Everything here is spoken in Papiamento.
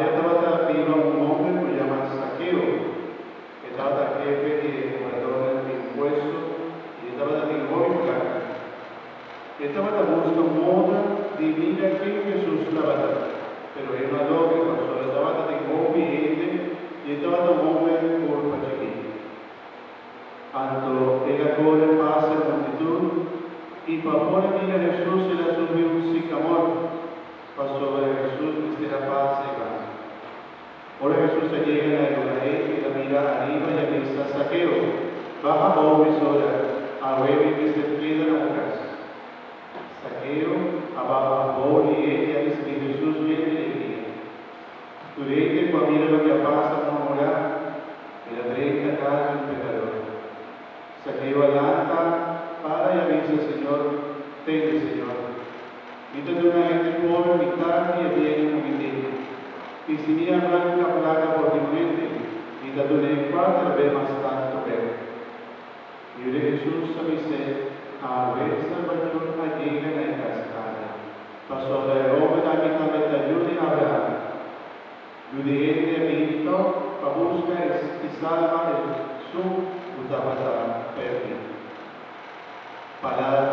Aya tabata biba un hòmber ku yama Sakeo. E tabata hefe di e kobradónan di impuesto i e tabata tin hopi plaka. E tabata buska moda di mira ken Hesus tabata, pero e no a logra pasobra tabata tin hopi hende i e tabata un hòmber kurpa chikí. Anto el a kore pasa e multitut i pa por a mira Hesus el a subi un sikamor, pasobra Hesus mester a pasa e banda. Ora Hesus a yega na e lugá ei, el a mira ariba i a bisa Sakeo, Baha abou mesora, awe mi mester keda na bo kas. Sakeo a baha abou lihé i a risibí Hesus yen di alegria. Tur hende ku a mira loke a pasa a murmurá, El a drenta kas di un pekador. Sakeo a lanta para i a bisa, Señor, tende, Señor, mi ta duna hende pober mitar di e biennan ku mi tin, i si mi a ranka plaka for di un hende, mi ta dun'é kuater be mas tantu bek. Yuri Hesus a bis'é, Awe salbashon a yega na e kas aki, pasobra e hòmber aki tambe ta yu di Abraham. Yu di hende a bini tòg pa buska i salba esun ku tabata pèrdí. Palabra.